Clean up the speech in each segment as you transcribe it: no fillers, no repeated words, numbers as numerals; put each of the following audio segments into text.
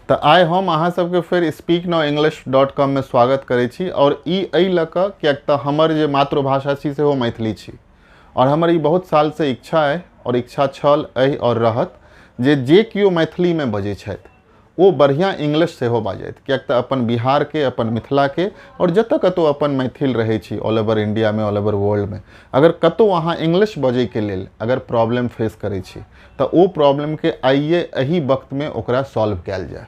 तऽ आइ हम अहाँ सबके फेर स्पीक now English dot कॉममे स्वागत करै छी। आओर ई एहि लऽ कऽ किएक तऽ हमर जे मातृभाषा छी सेहो मैथिली छी आओर हमर ई बहुत सालसँ इच्छा अइ आओर इच्छा छल अइ आओर रहत जे जे केओ मैथिलीमे बजै छथि ओ बढ़िआँ इंग्लिश सेहो बाजथि, किएक तऽ अपन बिहारके, अपन मिथिलाके आओर जतऽ कतहु अपन मैथिल रहै छी ऑल ओवर इण्डियामे, ऑल ओवर वर्ल्डमे, अगर कतहु अहाँ इंग्लिश बजैके लेल अगर प्रॉब्लम फेस करै छी तऽ ओ प्रॉब्लमके आइए एही वक्तमे ओकरा सॉल्व कयल जाय।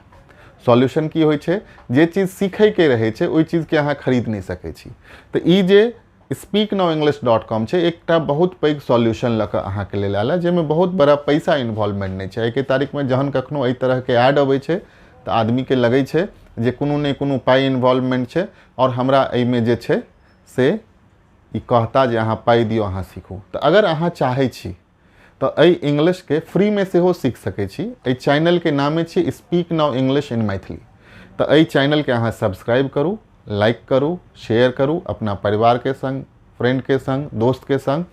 सॉल्यूशन की होइ छै? जे चीज सीखैके रहै छै ओहि चीजके अहाँ खरीद नहि सकै छी। तऽ ई जे speak now English dot com छै एकटा बहुत पैघ सॉल्यूशन लऽ कऽ अहाँके लेल आयल है, जाहिमे बहुत बड़ा पैसा इन्वॉल्वमेंट नहि छै। आइके तारीखमे जहन कखनो एहि तरहके एड अबै छै तऽ आदमीके लगै छै जे कोनो ने कोनो पाइ इन्वॉल्वमेंट छै आओर हमरा एहिमे जे छै से ई कहता जे अहाँ पाइ दियौ, अहाँ सीखू। तऽ अगर अहाँ चाहै छी तऽ एहि इंग्लिशके फ्रीमे सेहो सीख सकै छी। एहि चैनलके नामे छी speak now English in Maithili. तऽ एहि चैनलके अहाँ सब्सक्राइब करू, लाइक करू, शेयर करू अपना परिवारके संग, फ्रेंडके संग, दोस्तके संग।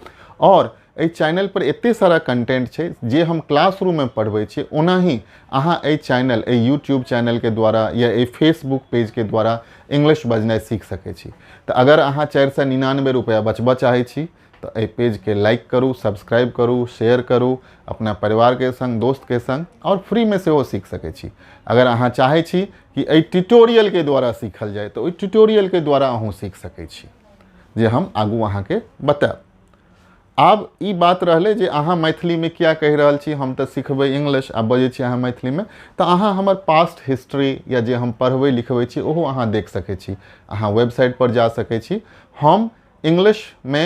आओर एहि चैनल पर एते सारा कंटेंट छै जे हम क्लासरूममे पढ़बै छी, ओनाही अहाँ एहि चैनल, एहि यूट्यूब चैनलके द्वारा या एहि फेसबुक पेजके द्वारा इंग्लिश बजनाइ सीख सकै छी। तऽ अगर अहाँ 499 रुपैआ बचबऽ चाहै छी तऽ एहि पेजके लाइक करू, सब्सक्राइब करू, शेयर करू अपना परिवारके संग, दोस्तके संग, आओर फ्रीमे सेहो सीख सकै छी। अगर अहाँ चाहै छी कि एहि ट्यूटोरियलके द्वारा सीखल जाय तऽ ओहि ट्यूटोरियलके द्वारा अहूँ सीख सकै छी, जे हम आगू अहाँके बतायब। आब ई बात रहलै जे अहाँ मैथिलीमे किया कहि रहल छी, हम तऽ सिखबै इंग्लिश आ बजै छी अहाँ मैथिलीमे। तऽ अहाँ हमर पास्ट हिस्ट्री या जे हम पढ़बै लिखबै छी ओहो अहाँ देख सकै छी। अहाँ वेबसाइट पर जा सकै छी। हम इंग्लिशमे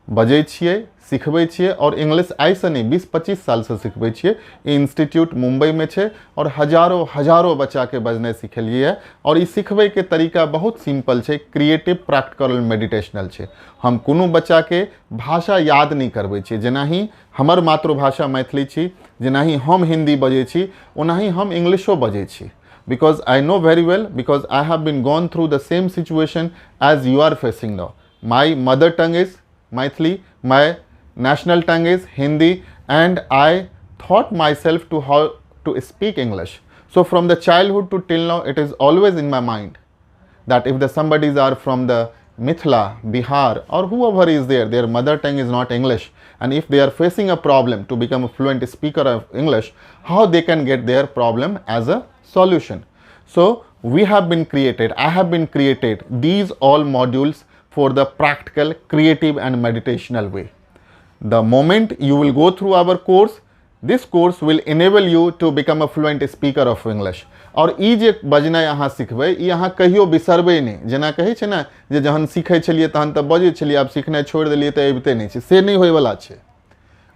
बजै छियै, सिखबै छियै आओर इंग्लिश आइसँ नहि 20-25 सालसँ सिखबै छियै। ई इंस्टीट्यूट मुम्बईमे छै आओर हजारो हजारो बच्चाके बजनाइ सिखेलियै हँ। आओर ई सिखबैके तरीका बहुत सिम्पल छै, क्रिएटिव, प्रैक्टिकल, मेडिटेशनल छै। हम कोनो बच्चाके भाषा याद नहि करबै छियै। जेनाही हमर मातृभाषा मैथिली छी, जेनाही हम हिन्दी बजै छी, ओनाही हम इंग्लिशो बजै छी। Because I know very well, because I have been gone through the same situation as you are facing now. My mother tongue is Maithili, my national tongue is Hindi, and I taught myself to how to speak English. So from the childhood to till now, it is always in my mind that if the somebodies are from the Mithila, Bihar, or whoever is there, their mother tongue is not English, and if they are facing a problem to become a fluent speaker of English, how they can get their problem as a solution. So we have been created, I have been created these all modules for the practical, creative and meditational way. The moment you will go through our course, this course will enable you to become a fluent speaker of English. आओर ई जे बजनाइ अहाँ सिखबै, ई अहाँ कहियो बिसरबै नहि। जेना कहै छै ने जे जहन सीखै छलियै तहन तऽ बजै छलियै, आब सिखनाइ छोड़ि देलियै तऽ अबिते नहि छै, से नहि होइवला छै।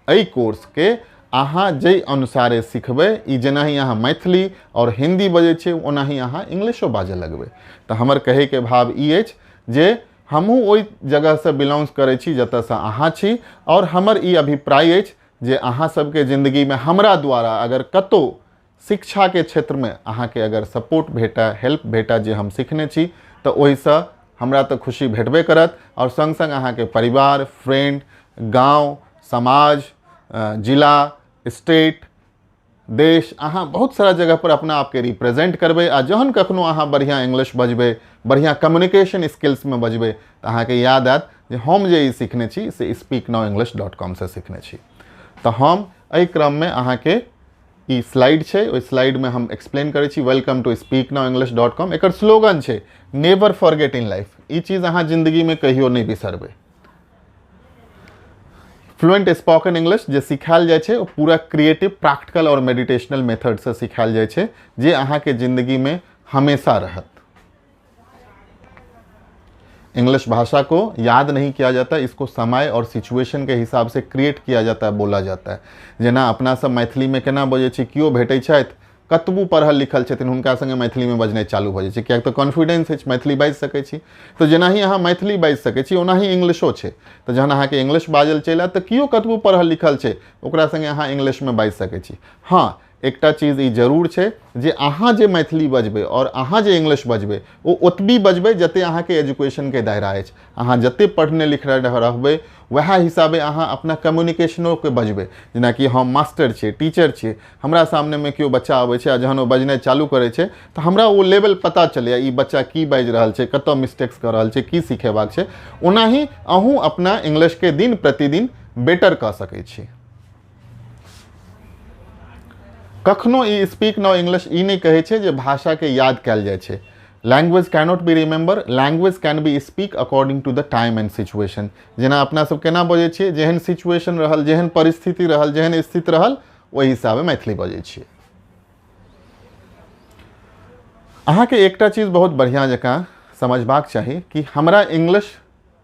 एहि कोर्सके अहाँ जाहि अनुसारे सिखबै, ई जेनाही अहाँ मैथिली आओर हिन्दी बजै छियै ओनाही अहाँ इंग्लिशो बाजऽ लगबै। तऽ हमर कहैके भाव ई अछि जे हमहूँ ओहि जगहसँ बिलोंग्स करै छी जतऽसँ अहाँ छी, आओर हमर ई अभिप्राय अछि जे अहाँ सबके जिन्दगीमे हमरा द्वारा अगर कतहु शिक्षाके क्षेत्रमे अहाँके अगर सपोर्ट भेटए, हेल्प भेटए जे हम सिखने छी, तऽ ओहिसँ हमरा तऽ खुशी भेटबे करत, आओर सङ्ग सङ्ग अहाँके परिवार, फ्रेंड, गाँव, समाज, जिला, स्टेट, देश, अहाँ बहुत सारा जगह पर अपना आपके रिप्रेजेंट करबै। आ जहन कखनो अहाँ बढ़िआँ इंग्लिश बजबै, बढ़िआँ कम्युनिकेशन स्किल्समे बजबै, तऽ अहाँके याद आयत जे हम जे ई सिखने छी से स्पीक now English dot कॉमसँ सिखने छी। तऽ हम एहि क्रममे अहाँके ई स्लाइड छै, ओहि स्लाइडमे हम एक्सप्लेन करै छी welcome to speak now English dot com. Acre slogan छै नेवर फॉरगेट इन लाइफ। ई चीज अहाँ जिन्दगीमे कहियो नहि बिसरबै। फ्लुएंट स्पोकन इंग्लिश जे सिखायल जाइ छै ओ पूरा क्रिएटिव, प्रैक्टिकल आओर मेडिटेशनल मेथडसँ सिखायल जाइ छै, जे अहाँके जिन्दगीमे हमेशा रहत। इंग्लिश भाषा को याद नहीं किया जाता, इसको समय और सिचुएशन के हिसाब से क्रिएट किया जाता है, बोला जाता है। जेना अपना सब मैथिली में केना बजै छी, केओ भेटै छथि कतबो पढ़ल लिखल छथिन हुनका संगे मैथिली में बजनाइ चालू भऽ जाइ छै, किएक तऽ कॉन्फिडेंस अछि मैथिली बाजि सकै छी। तऽ जेनाही अहाँ मैथिली बाजि सकै छी ओनाही इंग्लिशो छै। तऽ जहन अहाँके इंग्लिश बाजल चलि आयत तऽ केओ कतबो पढ़ल लिखल छै ओकरा संगे अहाँ इंग्लिशमे बाजि सकै छी। हाँ, एकटा चीज ई जरूर छै जे अहाँ जे मैथिली बजबै आओर अहाँ जे इंग्लिश बजबै ओ ओतबी बजबै जते अहाँके एजुकेशनके दायरा अछि। अहाँ जते पढ़ने लिखने रहबै वएह हिसाबे अहाँ अपना कम्युनिकेशनोके बजबै। जेनाकि हम मास्टर छियै, टीचर छियै, हमरा सामनेमे केओ बच्चा अबै छै आ जहन ओ बजनाइ चालू करै छै तऽ हमरा ओ लेवल पता चलैए ई बच्चा की बाजि रहल छै, कतऽ मिस्टेक्स कऽ रहल छै, की सिखेबाक छै। ओनाही अहूँ अपना इंग्लिशके दिन प्रतिदिन बेटर कऽ सकै छी। कखनो ई स्पीक now English ई नहि कहै छै जे भाषाके याद कयल जाइ छै। Language cannot be remember, language can be speak according to the time and situation. जेना अपना सब केना बजै छियै, जेहन सिचुएशन रहल, जेहन परिस्थिति रहल, जेहन स्थिति रहल, ओहि हिसाबे मैथिली बजै छियै। अहाँके एकटा चीज बहुत बढ़िआँ जकाँ समझबाक चाही कि हमरा इंग्लिश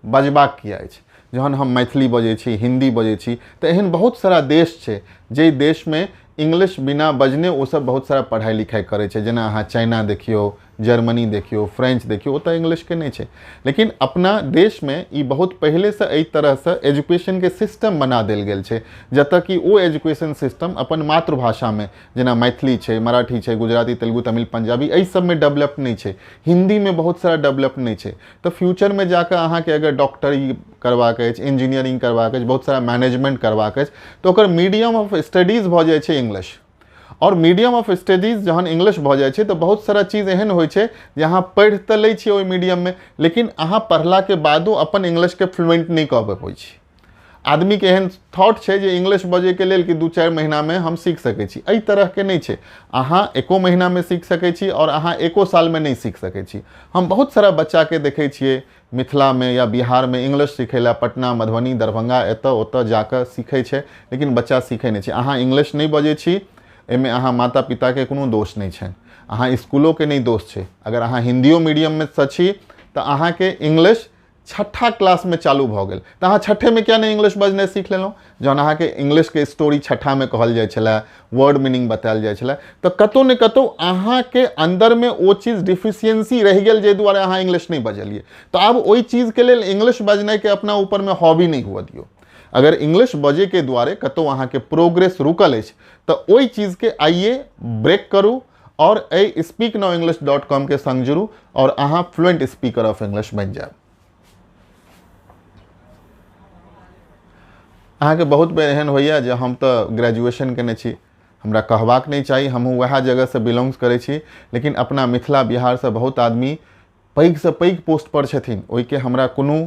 बजबाक किया अछि। जहन हम मैथिली बजै छी, हिन्दी बजै छी, तऽ एहन बहुत सारा देश छै जाहि देशमे इंग्लिश बिना बजने ओ सब बहुत सारा पढ़ाइ लिखाइ करै छै। जेना अहाँ चाइना देखियौ, जर्मनी देखियौ, फ्रेंच देखियौ, ओतऽ इंग्लिशके नहि छै। लेकिन अपना देशमे ई बहुत पहिलेसँ एहि तरहसँ एजुकेशनके सिस्टम बना देल गेल छै जतऽ कि ओ एजुकेशन सिस्टम अपन मातृभाषामे, जेना मैथिली छै, मराठी छै, गुजराती, तेलुगु, तमिल, पंजाबी, एहि सबमे डेवलप नहि छै। हिन्दीमे बहुत सारा डेवलप नहि छै। तऽ फ्यूचरमे जाकऽ अहाँके अगर डॉक्टरी करबाक अछि, इंजीनियरिंग करबाक अछि, बहुत सारा मैनेजमेंट करबाक अछि, तऽ ओकर मीडियम ऑफ स्टडीज भऽ जाइ छै इंग्लिश। आओर मीडियम ऑफ स्टडीज जहन इंग्लिश भऽ जाइ छै तऽ बहुत सारा चीज एहन होइ छै जे अहाँ पढ़ि तऽ लै छियै ओहि मीडियममे, लेकिन अहाँ पढ़लाके बादो अपन इंग्लिशके फ्लुएंट नहि कऽ पबै छी। आदमीके एहन थॉट छै जे इंग्लिश बजैके लेल कि 2-4 महीनामे हम सीख सकै छी, एहि तरहके नहि छै। अहाँ एको महीनामे सीख सकै छी आओर अहाँ एको सालमे नहि सीख सकै छी। हम बहुत सारा बच्चाके देखै छियै मिथिलामे या बिहारमे इंग्लिश सीखै लए पटना, मधुबनी, दरभंगा, एतऽ ओतऽ जाकऽ सीखै छै, लेकिन बच्चा सीखै नहि छै। अहाँ इंग्लिश नहि बजै छी, एहिमे अहाँ माता पिताके कोनो दोष नहि छनि, अहाँ इसकुलोके नहि दोष छै। अगर अहाँ हिन्दियो मीडियममे सँ छी तऽ अहाँके इंग्लिश छठा क्लासमे चालू भऽ गेल तऽ अहाँ छठेमे किया नहि इंग्लिश बजनाइ सीख लेलहुँ? जहन अहाँके इंग्लिशके स्टोरी छठामे कहल जाइ छलै, वर्ड मीनिंग बतायल जाइ छलै, तऽ कतहु ने कतहु अहाँके अन्दरमे ओ चीज डिफिशियंसी रहि गेल जाहि दुआरे अहाँ इंग्लिश नहि बजलियै। तऽ आब ओहि चीजके लेल इंग्लिश बजनाइके अपना ऊपरमे हॉबी नहि हुअ दियौ। अगर इंग्लिश बजैके दुआरे कतहु अहाँके प्रोग्रेस रुकल अछि तऽ ओहि चीजके आइए ब्रेक करू और एहि speak now English dot com के संग जुड़ू और अहाँ फ्लुएंट स्पीकर ऑफ इंग्लिश बनि जायब। अहाँके बहुत बेर एहन होइए जे हम तऽ ग्रेजुएशन केने छी, हमरा कहबाक नहि चाही, हमहूँ वएह जगहसँ बिलोंग्स करै छी, लेकिन अपना मिथिला बिहारसँ बहुत आदमी पैघसँ पैघ पोस्टपर छथिन, ओहिके हमरा कोनो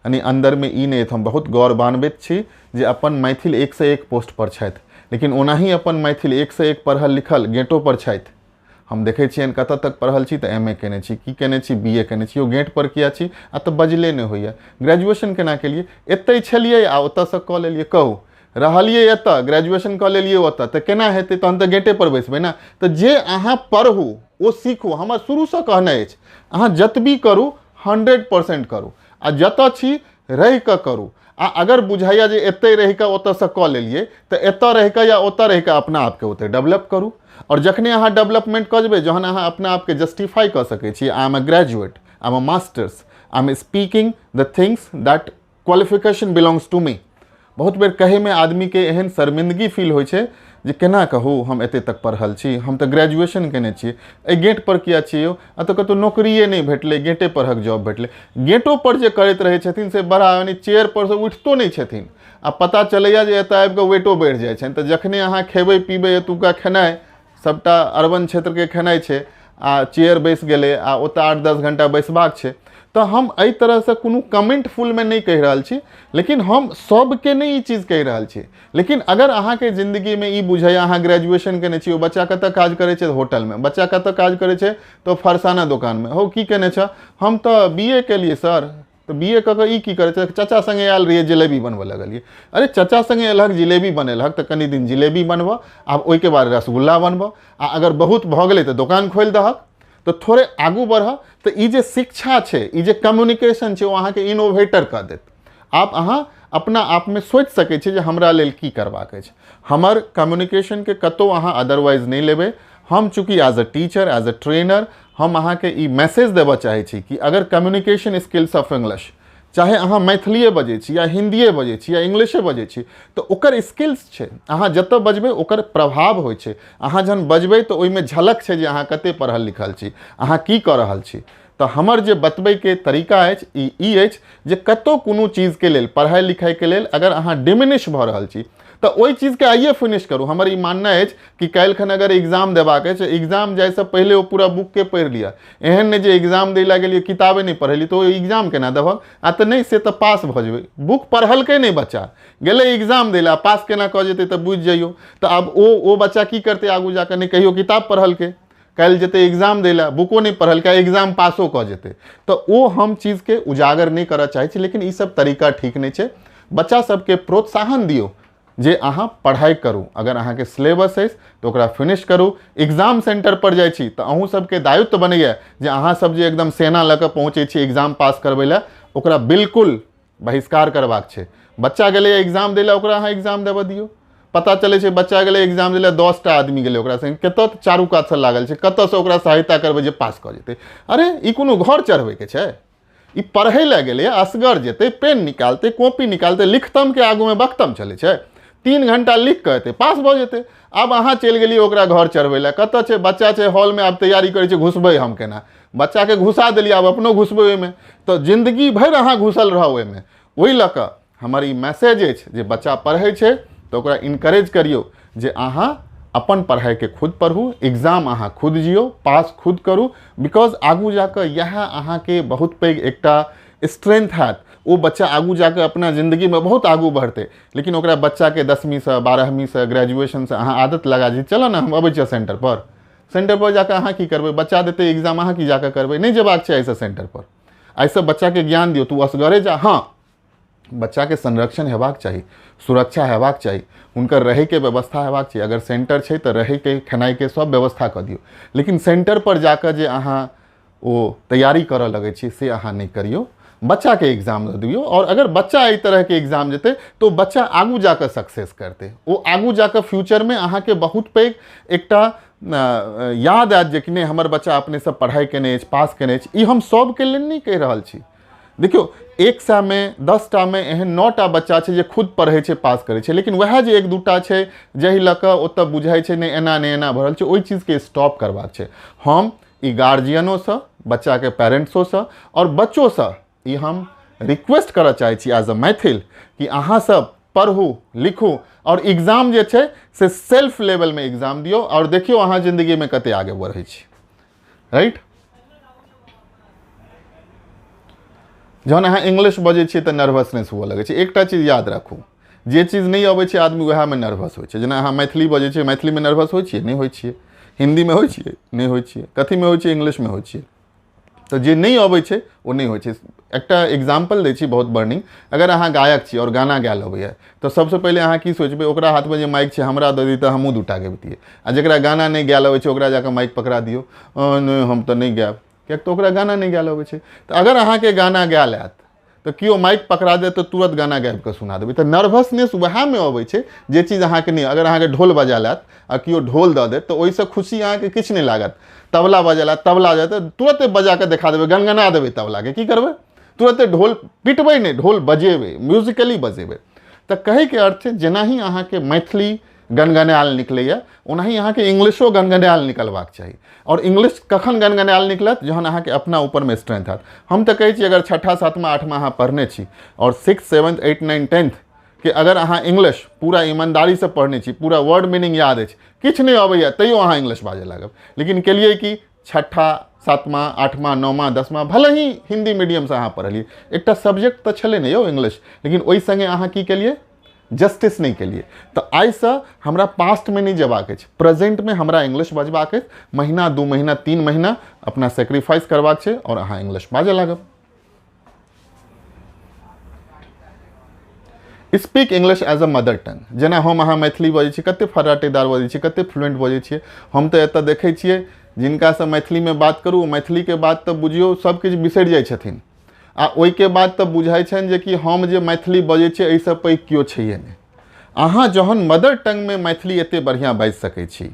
यानी अन्दरमे ई नहि अछि। हम बहुत गौरवान्वित छी जे अपन मैथिल एकसँ एक पोस्टपर छथि, लेकिन ओनाही अपन मैथिल एकसँ एक पढ़ल लिखल गेटोपर छथि। हम देखै छियनि कतऽ तक पढ़ल छी तऽ एम ए केने छी, की केने छी, बी ए केने छी, ओ गेटपर किया छी आ तऽ बजले नहि होइए। ग्रेजुएशन केना केलियै? एतहि छलियै आ ओतऽसँ कऽ लेलियै। कहू, रहलियै एतऽ, ग्रेजुएशन कऽ लेलियै ओतऽ, तऽ केना हेतै? तहन तऽ गेटेपर बैसबै ने। तऽ जे अहाँ पढ़ू ओ सीखू, हमर शुरूसँ कहने अछि अहाँ जतबी करू 100% करू आ जतऽ छी रहि कऽ करू। आ अगर बुझाइए जे एतहि रहि कऽ ओतऽसँ कऽ लेलियै तऽ एतऽ रहि कऽ या ओतऽ रहि कऽ अपना आपके ओतहि डेवलप करू। आओर जखने अहाँ डेवलपमेंट कऽ जेबै, जहन अहाँ अपना आपके जस्टिफाई कऽ सकै छी, I am a graduate, I am a masters, I am speaking the things that qualification belongs to me. बहुत बेर कहैमे आदमीके एहन शर्मिंदगी फील होइ छै जे केना कहू हम एते तक पढ़ल छी, हम तऽ ग्रेजुएशन केने छी, एहि गेटपर किया छी यौ, आ तऽ कतहु नौकरिए नहि भेटलै, गेटे परहक जॉब भेटलै। गेटोपर जे करैत रहै छथिन से बड़ा यानी चेयरपर सँ उठितो नहि छथिन आ पता चलैए जे एतऽ आबिकऽ वेटो बढ़ि जाइ छनि। तऽ जखने अहाँ खेबै पीबै एतुका खेनाइ सबटा अर्बन क्षेत्रके खेनाइ छै आ चेयर बैस गेलै आ ओतऽ 8-10 घंटा बैसबाक छै, तऽ हम एहि तरहसँ कोनो कमेंट फुलमे नहि कहि रहल छी, लेकिन हम सबके नहि ई चीज कहि रहल छी। लेकिन अगर अहाँके जिन्दगीमे ई बुझाइए अहाँ ग्रेजुएशन केने छी, ओ बच्चा कतऽ काज करै छै? होटलमे। बच्चा कतऽ काज करै छै? तऽ फरसाना दोकानमे। हौ की केने छऽ? हम तऽ बी ए केलियै सर। तऽ बी ए कऽ कऽ ई की करै छै? चचा सङ्गे आयल रहियै जिलेबी बनबऽ लगलियै। अरे चचा सङ्गे एलहक जिलेबी बनेलहक तऽ कनि दिन जिलेबी बनबऽ, आब ओहिके बाद रसगुल्ला बनबऽ, आ अगर बहुत भऽ गेलै तऽ दोकान खोलि दहक, तऽ थोड़े आगू बढ़ऽ। तऽ ई जे शिक्षा छै, ई जे कम्युनिकेशन छै, ओ अहाँके इनोवेटर कऽ देत। आब अहाँ अपना आपमे सोचि सकै छी जे हमरा लेल की करबाक अछि। हमर कम्युनिकेशनके कतहु अहाँ अदरवाइज नहि लेबै। हम चूँकि as a teacher, as a trainer, हम अहाँके ई मैसेज देबऽ चाहै छी कि अगर कम्युनिकेशन स्किल्स ऑफ इंग्लिश चाहे अहाँ मैथिलिए बजै छी या हिन्दिए बजै छी या इंग्लिशे बजै छी, तऽ ओकर स्किल्स छै। अहाँ जतऽ बजबै ओकर प्रभाव होइ छै। अहाँ जहन बजबै तऽ ओहिमे झलक छै जे अहाँ कते पढ़ल लिखल छी, अहाँ की कऽ रहल छी। तऽ हमर जे बतबैके तरीका अछि ई ई अछि जे कतहु कोनो चीजके लेल, पढ़ाइ लिखाइके लेल अगर अहाँ डिमिनिश भऽ रहल छी तऽ ओहि चीजके आइए फिनिश करू। हमर ई माननाइ अछि कि काल्हिखन अगर एग्जाम देबाक अछि, एग्जाम जाइसँ पहिले ओ पूरा बुकके पढ़ि लिअ। एहन नहि जे एग्जाम दै लए गेलियै किताबे नहि पढ़ेलियै तऽ ओ एग्जाम केना देबहक? आ तऽ नहि से तऽ पास भऽ जेबै। बुक पढ़लकै नहि बच्चा, गेलै एग्जाम दै लए, पास केना कऽ जेतै? तऽ बुझि जइयौ। तऽ आब ओ बच्चा की करतै आगू जाकऽ? नहि कहियो किताब पढ़लकै, काल्हि जेतै एग्जाम दै लए, बुको नहि पढ़लकै, एग्जाम पासो कऽ जेतै। तऽ ओ हम चीजके उजागर नहि करऽ चाहै छी, लेकिन ई सब तरीका ठीक नहि छै। बच्चा सबके प्रोत्साहन दियौ जे अहाँ पढ़ाइ करू। अगर अहाँके सिलेबस अछि तऽ ओकरा फिनिश करू। एग्जाम सेंटर पर जाइ छी तऽ अहूँ सबके दायित्व बनैया जे अहाँ सब जे एकदम सेना लऽ कऽ पहुँचै छी एग्जाम पास करबै लए, ओकरा बिल्कुल बहिष्कार करबाक छै। बच्चा गेलै एग्जाम दै लए, ओकरा अहाँ एग्जाम देबऽ दियौ। पता चलै छै बच्चा गेलै एग्जाम दै लए, 10टा आदमी गेलै ओकरा संगे, कतऽ चारू कातसँ लागल छै, कतऽसँ ओकरा सहायता करबै जे पास कऽ जेतै। अरे ई कोनो घर चढ़बैके छै? ई पढ़ै लए गेलैए, असगर जेतै, पेन निकालतै, कॉपी निकालतै, लिखतमके आगूमे बख्तम चलै छै। 3 घंटा लिख कऽ एतै, पास भऽ जेतै। आब अहाँ चलि गेलियै ओकरा घर चढ़बै लए, कतऽ छै बच्चा? छै हॉलमे, आब तैयारी करै छै, घुसबै हम केना? बच्चाके घुसा देलियै, आब अपनो घुसबै ओहिमे, तऽ जिन्दगी भरि अहाँ घुसल रहब ओहिमे। ओहि लऽ कऽ हमर ई मैसेज अछि जे बच्चा पढ़ै छै तऽ ओकरा इनकरेज करियौ जे अहाँ अपन पढ़ाइके खुद पढ़ू, एग्जाम अहाँ खुद जियौ, पास खुद करू, because आगू जाकऽ इएह अहाँके बहुत पैघ एकटा स्ट्रेंथ हैत। ओ बच्चा आगू जाकऽ अपना जिन्दगीमे बहुत आगू बढ़तै। लेकिन ओकरा बच्चाके 10वींसँ 12वींसँ ग्रेजुएशनसँ अहाँ आदत लगा दी, चलऽ ने हम अबै छियै सेंटर पर। सेंटर पर जाकऽ अहाँ की करबै? बच्चा देतै एग्जाम, अहाँ की जाकऽ करबै? नहि जेबाक छै एहिसँ सेंटर पर। एहिसँ बच्चाके ज्ञान दियौ, तू असगरे जा। हँ, बच्चाके संरक्षण हेबाक चाही, सुरक्षा हेबाक चाही, हुनकर रहैके व्यवस्था हेबाक चाही। अगर सेंटर छै तऽ रहैके, खेनाइके सब व्यवस्था कऽ दियौ। लेकिन सेंटर पर जाकऽ जे अहाँ ओ तैयारी करऽ लगै छी से अहाँ नहि करियौ। बच्चाके एग्जाम दऽ दियौ। आओर अगर बच्चा एहि तरहके एग्जाम जेतै तऽ ओ बच्चा आगू जाकऽ सक्सेस करतै। ओ आगू जाकऽ फ्यूचरमे अहाँके बहुत पैघ एकटा याद आयत जे कि नहि, हमर बच्चा अपनेसँ पढ़ाइ केने अछि, पास केने अछि। ई हम सबके लेल नहि कहि रहल छी। देखियौ, 100मे 10टामे एहन 9टा बच्चा छै जे खुद पढ़ै छै, पास करै छै। लेकिन वएह जे 1-2टा छै जाहि लऽ कऽ ओतऽ बुझाइ छै नहि एना नहि एना भऽ रहल छै, ओहि चीजके स्टॉप करबाक छै। हम ई गार्जियनोसँ, बच्चाके पेरेंट्सोसँ आओर बच्चोसँ ई हम रिक्वेस्ट करऽ चाहै छी एज अ मैथिल कि अहाँ सब पढ़ू, लिखू आओर एग्जाम जे छै से सेल्फ लेवलमे एग्जाम दियौ आओर देखियौ अहाँ जिन्दगीमे कते आगे बढ़ै छी। राइट? जहन अहाँ इंग्लिश बजै छियै तऽ नर्वसनेस हुअ लगै छै। एकटा चीज याद राखू, जे चीज नहि अबै छै आदमी वएहमे नर्वस होइ छै। जेना अहाँ मैथिली बजै छियै, मैथिलीमे नर्वस होइ छियै? नहि होइ छियै। हिन्दीमे होइ छियै? नहि होइ छियै। कथीमे होइ छियै? इंग्लिशमे होइ छियै। तऽ जे नहि अबै छै ओ नहि होइ छै। एकटा एग्जाम्पल दै छी बहुत बर्निंग। अगर अहाँ गायक छी आओर गाना गायल अबैए तऽ सबसँ पहिले अहाँ की सोचबै? ओकरा हाथमे जे माइक छै हमरा दऽ दी तऽ हमहूँ 2टा गबितियै। आ जकरा गाना नहि गायल अबै छै ओकरा जाकऽ माइक पकड़ा दियौ, नहि हम तऽ नहि गायब, किएक तऽ ओकरा गाना नहि गायल अबै छै। तऽ अगर अहाँके गाना गायल आयत तऽ केओ माइक पकड़ा देत तऽ तुरंत गाना गाबि कऽ सुना देबै। तऽ नर्वसनेस वएहमे अबै छै जे चीज अहाँके नहि। अगर अहाँके ढोल बजायल आयत आ केओ ढोल दऽ देत तऽ ओहिसँ खुशी अहाँके किछु नहि लागत। तबला बजायल आयत, तबला जायत तुरते बजा कऽ देखा देबै, गनगना देबै तबलाके। की करबै? तुरते ढोल पिटबै नहि, ढोल बजेबै, म्यूजिकली बजेबै। तऽ कहैके अर्थ छै जेनाही अहाँके मैथिली गनगनायल निकलैए ओनाही अहाँके इंग्लिशो गनगनायल निकलबाक चाही। आओर इंग्लिश कखन गनगनायल निकलत? जहन अहाँके अपना ऊपरमे स्ट्रेंथ हैत। हम तऽ कहै छी अगर 6ठा 7मा 8मा अहाँ पढ़ने छी आओर 6 7 8 9 10 के अगर अहाँ इंग्लिश पूरा ईमानदारीसँ पढ़ने छी, पूरा वर्ड मीनिंग याद अछि, किछु नहि अबैए तैयो अहाँ इंग्लिश बाजऽ लागब। लेकिन केलियै कि 6ठा 7मा 8मा 9मा 10मा भले ही हिंदी मीडियमसँ अहाँ पढ़लियै, एकटा सब्जेक्ट तऽ छलै ने यौ इंग्लिश, लेकिन ओहि सङ्गे अहाँ की केलियै? जस्टिस नहि केलियै। तऽ आइसँ हमरा पास्टमे नहि जेबाक अछि, प्रेजेंटमे हमरा इंग्लिश बजबाक अछि। महीना 2 महीना 3 महीना अपना सेक्रीफाइस करबाक छै आओर अहाँ इंग्लिश बाजऽ लागब। Speak English as a mother tongue. जेना हम अहाँ मैथिली बजै छी, कते फर्राटेदार बजै छी, कते फ्लुएंट बजै छियै। हम तऽ एतऽ देखै छियै जिनकासँ मैथिलीमे बात करू ओ मैथिलीके बात तऽ बुझियौ सब किछु बिसरि जाइ छथिन, आ ओहिके बाद तऽ बुझाइ छनि जे कि हम जे मैथिली बजै छियै एहिसँ पैघ केओ छैहे नहि। अहाँ जहन मदर टंगमे मैथिली एते बढ़िआँ बाजि सकै छी,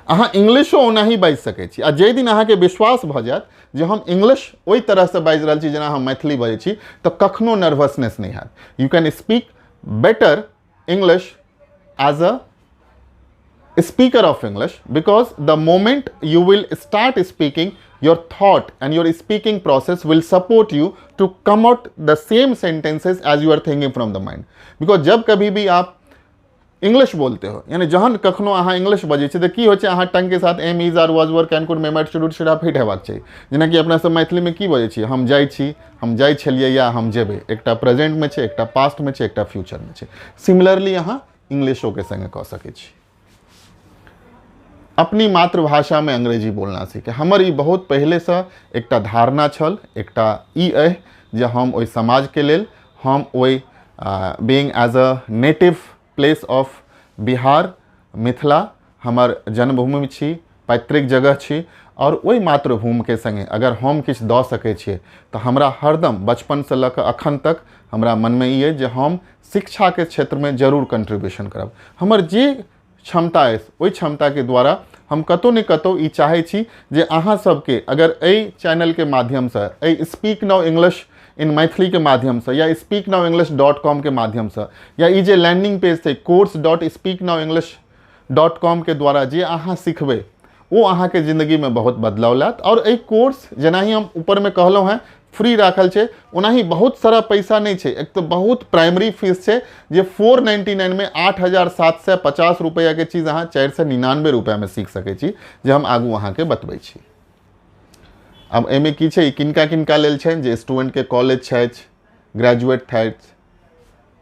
अहाँ इंग्लिशो ओनाही बाजि सकै छी। आ जाहि दिन अहाँके विश्वास भऽ जायत जे हम इंग्लिश ओहि तरहसँ बाजि रहल छी जेना हम मैथिली बजै छी, तऽ कखनो नर्वसनेस नहि हैत। You can speak better English as a speaker of English, because the moment you will start speaking, your thought and your speaking process will support you to come out the same sentences as you are thinking from the mind. Because जब कभी भी आप English बोलते हो, यानी जहन कखनो अहाँ इंग्लिश बजै छी तऽ की होइ छै, अहाँ टंग के साथ am is are was were can could may might should should have hit हेबाक चाही। जेनाकि अपना सब मैथिलीमे की बजै छी, हम जाइ छी, हम जाइ छलियै या हम जेबै, एकटा प्रेजेंटमे छै, एकटा पास्टमे छै, एकटा फ्यूचरमे छै। सिमिलरली अहाँ इंग्लिशोके संगे कऽ सकै छी। अपनी मातृभाषा में अंग्रेजी बोलना सीखे, हमर ई बहुत पहिलेसँ एकटा धारणा छल, एकटा ई अइ जे हम ओहि समाजके लेल, हम ओहि being as a native place of Bihar Mithila, हमर जन्मभूमि छी, पैतृक जगह छी, और ओहि मातृभूमिके संगे अगर हम किछु दऽ सकै छियै तऽ हमरा हरदम बचपनसँ लऽ कऽ अखन तक हमरा मनमे ई अइ जे हम शिक्षाके क्षेत्रमे जरूर कंट्रीब्यूशन करब। हमर जे क्षमता अछि ओहि क्षमताके द्वारा हम कतहु ने कतहु ई चाहै छी जे अहाँ सबके अगर एहि चैनलके माध्यमसँ, एहि स्पीक now English in मैथिलीके माध्यमसँ या स्पीक now English .com के माध्यमसँ या ई जे लैंडिंग पेज छै course.speaknowenglish.com के द्वारा जे अहाँ सिखबै ओ अहाँके जिंदगीमे बहुत बदलाव लायत। और एहि कोर्स जेनाही हम ऊपरमे कहलहुँ हेँ फ्री राखल छै, ओनाही बहुत सारा पैसा नहि छै। एक तऽ बहुत प्राइमरी फीस छै जे 499 में 8,750 रुपैआके चीज अहाँ 499 रुपैआमे सीख सकै छी, जे हम आगू अहाँके बतबै छी। आब एहिमे की छै, किनका किनका लेल छै, जे स्टूडेंटके कॉलेज छथि, ग्रेजुएट छथि,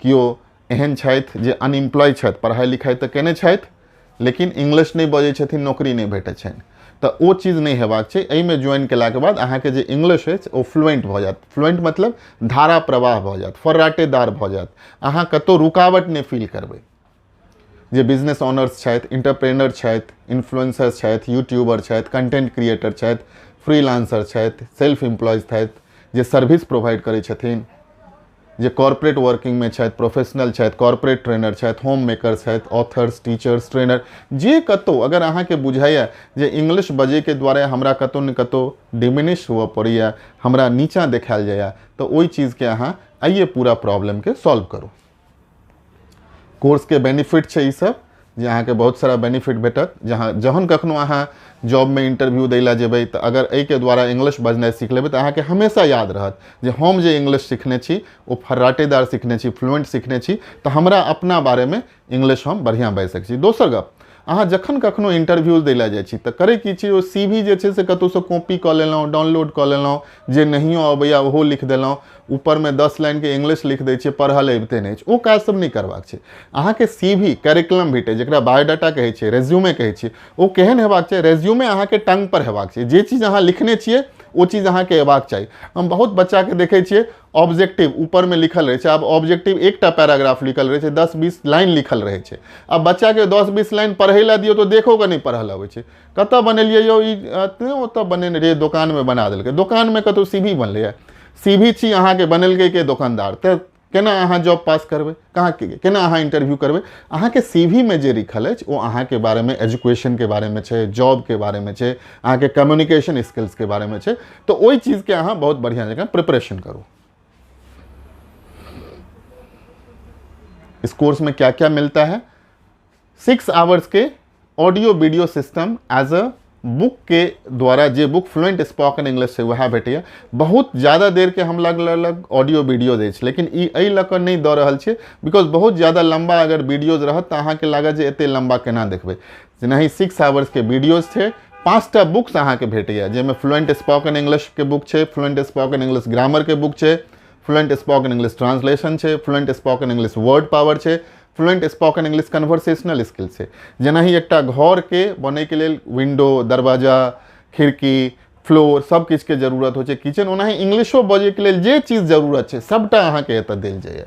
केओ एहन छथि जे अनएम्प्लॉय छथि, पढ़ाइ लिखाइ तऽ केने छथि लेकिन इंग्लिश नहि बजै छथिन, नौकरी नहि भेटै छनि, तऽ ओ चीज नहि हेबाक छै। एहिमे ज्वाइन केलाके बाद अहाँके जे इंग्लिश अछि ओ फ्लुएंट भऽ जायत। फ्लुएंट मतलब धारा प्रवाह भऽ जायत, फर्राटेदार भऽ जायत, अहाँ कतहु रुकावट नहि फील करबै। जे बिजनेस ऑनर्स छथि, इंटरप्रेनर छथि, इन्फ्लुएंसर छथि, यूट्यूबर छथि, कंटेंट क्रिएटर छथि, फ्रीलांसर छथि, सेल्फ एम्प्लॉयज छथि, जे सर्विस प्रोवाइड करै छथिन, जे कॉर्पोरेट वर्किंगमे छथि, प्रोफेशनल छथि, कॉर्पोरेट ट्रेनर छथि, होम मेकर छथि, ऑथर्स, टीचर्स, ट्रेनर, जे कतहु अगर अहाँके बुझाइए जे इंग्लिश बजैके द्वारे हमरा कतहु ने कतहु डिमिनिश हुअ पड़ैए, हमरा नीचाँ देखायल जाइए, तऽ ओहि चीजके अहाँ आइए पूरा प्रॉब्लमके सॉल्व करू। कोर्सके बेनिफिट छै ई सब, जे अहाँके बहुत सारा बेनिफिट भेटत। जहाँ जहन कखनो अहाँ जॉबमे इंटरव्यू दै लए जेबै तऽ अगर एहिके द्वारा इंग्लिश बजनाइ सीख लेबै तऽ अहाँके हमेशा याद रहत जे हम जे इंग्लिश सीखने छी ओ फर्राटेदार सीखने छी, फ्लुएंट सीखने छी, तऽ हमरा अपना बारेमे इंग्लिश हम बढ़िआँ बाजि सकै छी। दोसर गप, अहाँ जखन कखनो इंटरव्यू दै लए जाइ छी तऽ करै की छी, ओ CV जे छै से कतहुसँ कॉपी कऽ लेलहुँ, डाउनलोड कऽ लेलहुँ, जे नहियो अबैए ओहो लिख देलहुँ, ऊपरमे 10 लाइनके इंग्लिश लिख दै छियै, पढ़ल अबिते नहि अछि। ओ काज सब नहि करबाक छै। अहाँके CV curriculum vitae, जकरा बायोडाटा कहै छियै, रेज्यूमे कहै छियै, ओ केहन हेबाक छै, रेज्यूमे अहाँके टंग पर हेबाक छै, जे चीज अहाँ लिखने छियै ओ चीज अहाँके अयबाक चाही। हम बहुत बच्चाके देखै छियै ऑब्जेक्टिव ऊपरमे लिखल रहै छै, आब ऑब्जेक्टिव एकटा पैराग्राफ लिखल रहै छै, 10-20 लाइन लिखल रहै छै। आब बच्चाके 10-20 लाइन पढ़ै लए दियौ तऽ देखो कऽ नहि पढ़ल अबै छै। कतऽ बनेलियै यौ ई, ओतऽ बनेने रहियै, दोकानमे बना देलकै, दोकानमे कतहु CV बनलैए, CV छी अहाँके बनेलकै के दोकानदार, तऽ केना अहाँ जॉब पास करबै, कहाँ केना अहाँ इंटरव्यू करबै। अहाँके CV में जे लिखल अछि ओ अहाँके बारेमे, एजुकेशनके बारेमे छै, जॉबके बारेमे छै, अहाँके कम्युनिकेशन स्किल्सके बारेमे छै, तऽ ओहि चीजके अहाँ बहुत बढ़िआँ जकाँ प्रिपरेशन करू। इस कोर्स में क्या क्या मिलता है, 6 आवर्स के audio video system as a book के द्वारा, जे बुक फ्लुएंट स्पोकन इंग्लिश छै वएह भेटैए। बहुत ज़्यादा देर के हम अलग अलग ऑडियो वीडियो दै छी, लेकिन ई एहि लऽ कऽ नहि दऽ रहल छियै because बहुत ज़्यादा लम्बा अगर वीडियोज रहत तऽ अहाँके लागत जे एते लम्बा केना देखबै। जेनाहि 6 आवर्स के वीडियोज छै, 5टा बुक्स अहाँके भेटैए, जाहिमे फ्लुएंट स्पोकन इंग्लिश के बुक छै, फ्लुएंट स्पोकन इंग्लिश ग्रामर के बुक छै, फ्लुएंट स्पोकन इंग्लिश ट्रांसलेशन छै, fluent spoken English word power छै, fluent spoken English conversational skill छै। जेनाहि एकटा घरके बनैके लेल विंडो, दरवाजा, खिड़की, फ्लोर सब किछुके जरूरत होइ छै, किचन, ओनाही इंग्लिशो बजैके लेल जे चीज जरूरत छै सबटा अहाँके एतऽ देल जाइए।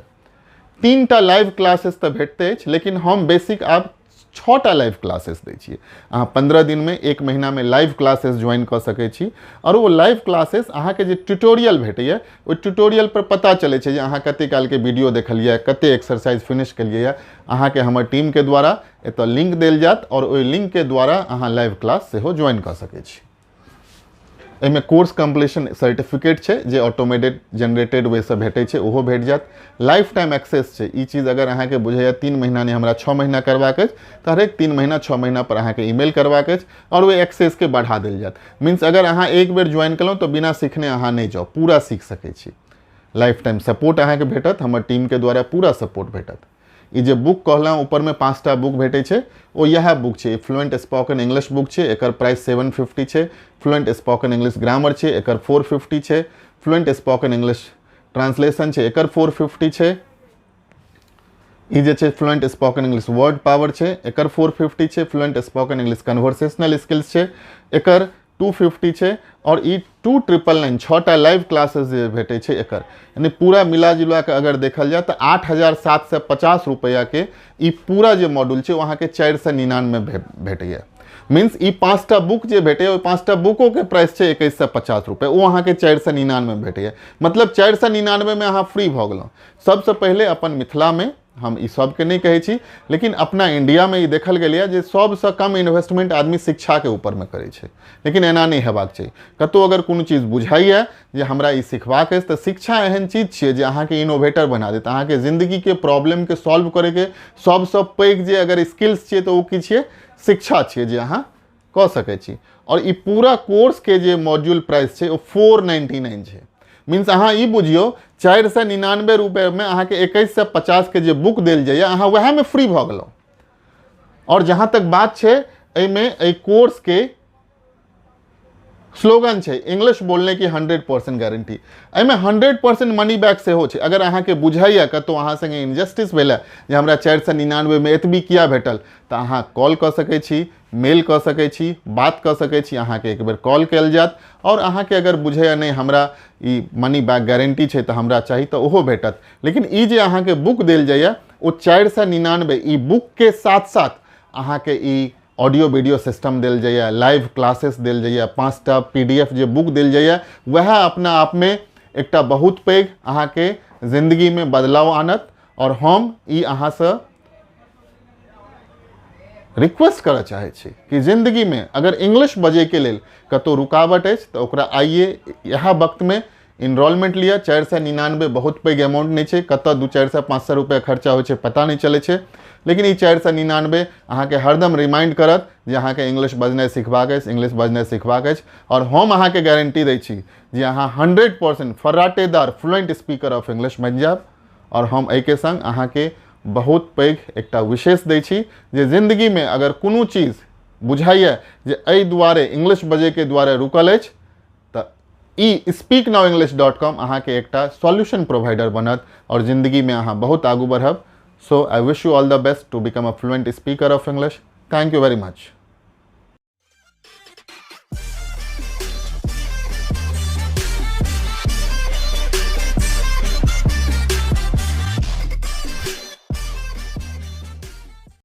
3टा लाइव क्लासेस तऽ भेटते अछि, लेकिन हम बेसिक आब 6टा लाइव क्लासेस दै छियै। अहाँ 15 दिनमे 1 महीनामे लाइव क्लासेस ज्वाइन कऽ सकै छी आओर ओ लाइव क्लासेस अहाँके जे ट्यूटोरियल भेटैए ओहि ट्यूटोरियल पर पता चलै छै जे अहाँ कते कालके वीडियो देखलियै, कते एक्सरसाइज फिनिश केलियै। अहाँके हमर टीमके द्वारा एतऽ लिंक देल जायत आओर ओहि लिंकके द्वारा अहाँ लाइव क्लास सेहो ज्वाइन कऽ सकै छी। एहिमे कोर्स कम्प्लीशन सर्टिफिकेट छै जे ऑटोमेटेड जनरेटेड वेसँ भेटै छै, ओहो भेट जायत। लाइफ टाइम एक्सेस छै। ई चीज अगर अहाँके बुझैए 3 महीना नहि हमरा 6 महीना करबाक अछि तऽ हरेक 3 महीना 6 महीना पर अहाँके ईमेल करबाक अछि आओर ओहि एक्सेसके बढ़ा देल जायत। मीन्स अगर अहाँ एक बेर ज्वाइन केलहुँ तऽ बिना सीखने अहाँ नहि जाउ, पूरा सीख सकै छी। लाइफ टाइम सपोर्ट अहाँके भेटत, हमर टीमके द्वारा पूरा सपोर्ट भेटत। ई जे बुक कहलहुँ ऊपरमे 5टा बुक भेटै छै, ओ इएह बुक छै। फ्लुएंट स्पोकन इंग्लिश बुक छै, एकर प्राइस 750 छै। फ्लुएंट स्पोकन इंग्लिश ग्रामर छै, एकर 450 छै। फ्लुएंट स्पोकन इंग्लिश ट्रांसलेशन छै, एकर 450 छै। ई जे छै fluent spoken English word power छै, एकर 450 छै। Fluent spoken English conversational skills छै, एकर 250 छै। और ई 2999 6टा लाइव क्लासेस जे भेटै छै एकर, यानी पूरा मिला जुला के अगर देखल जाए तऽ 8750 रुपैआ के ई पूरा जे मॉड्यूल छै ओ अहाँके 499 भेटैए। मीन्स ई 5टा बुक जे भेटैए ओहि 5टा बुकोके प्राइस छै 2150 रुपैआ, ओ अहाँके 499 भेटैए। मतलब 499 में अहाँ फ्री भऽ गेलहुँ। सबसँ पहिले अपन मिथिलामे, हम ई सबके नहि कहै छी, लेकिन अपना इंडियामे ई देखल गेलैए जे सबसँ कम इन्वेस्टमेंट आदमी शिक्षाके ऊपरमे करै छै। लेकिन एना नहि हेबाक चाही। कतहु अगर कोनो चीज बुझाइए जे हमरा ई सिखबाक अछि तऽ शिक्षा एहन चीज छियै जे अहाँके इनोवेटर बना देत, अहाँके जिन्दगीके प्रॉब्लमके सॉल्व करैके सबसँ पैघ जे अगर स्किल्स छियै तऽ ओ की छियै, शिक्षा छियै जे अहाँ कऽ सकै छी। और ई पूरा कोर्सके जे मॉड्यूल प्राइस छै ओ 499 छै। मीन्स अहाँ ई बुझियौ 499 रुपैआमे अहाँके 2150 के जे बुक देल जाइए अहाँ वएहमे फ्री भऽ गेलहुँ। और जहाँ तक बात छै एहिमे एहि कोर्सके स्लोगन छै इंग्लिश बोलने की 100% गारंटी। एहिमे 100% मनी बैक सेहो छै। अगर अहाँके बुझाइए कतहु अहाँ संगे इनजस्टिस भेलै जे हमरा 499 में एतबी किया भेटल, तऽ अहाँ कॉल कऽ सकै छी, मेल कऽ सकै छी, बात कऽ सकै छी, अहाँके एक बेर कॉल कयल जायत। और अहाँके अगर बुझैए नहि हमरा ई मनी बैक गारंटी छै तऽ हमरा चाही, तऽ ओहो भेटत। लेकिन ई जे अहाँके बुक देल जाइए ओ 499 ई बुकके साथ साथ अहाँके ई ऑडियो वीडियो सिस्टम देल जाइए, लाइव क्लासेस देल जाइए, 5टा PDF जे बुक देल जाइए, वएह अपना आपमे एकटा बहुत पैघ अहाँके जिन्दगीमे बदलाव आनत। और हम ई अहाँसँ रिक्वेस्ट करऽ चाहै छी कि जिन्दगीमे अगर इंग्लिश बजैके लेल कतहु रुकावट अछि तऽ ओकरा आइए इएह वक्तमे इनरोलमेंट लिअ। 499 बहुत पैघ अमाउंट नहि छै, कतऽ 200-400 500 रुपैआ खर्चा होइ छै पता नहि चलै छै, लेकिन ई 499 अहाँके हरदम रिमाइंड करत जे अहाँके इंग्लिश बजनाइ सिखबाक अछि, इंग्लिश बजनाइ सिखबाक अछि। और हम अहाँके गारंटी दै छी जे अहाँ 100% फर्राटेदार फ्लुएंट स्पीकर ऑफ इंग्लिश बनि जायब। और हम एहिके संग अहाँके बहुत पैघ एकटा विशेष दै छी जे जिन्दगीमे अगर कोनो चीज बुझाइए जे एहि दुआरे इंग्लिश बजैके दुआरे रुकल अछि तऽ ई speaknowenglish.com अहाँके एकटा सॉल्यूशन प्रोवाइडर बनत और जिन्दगीमे अहाँ बहुत आगू बढ़ब। So I wish you all the best to become a fluent speaker of English. Thank you very much.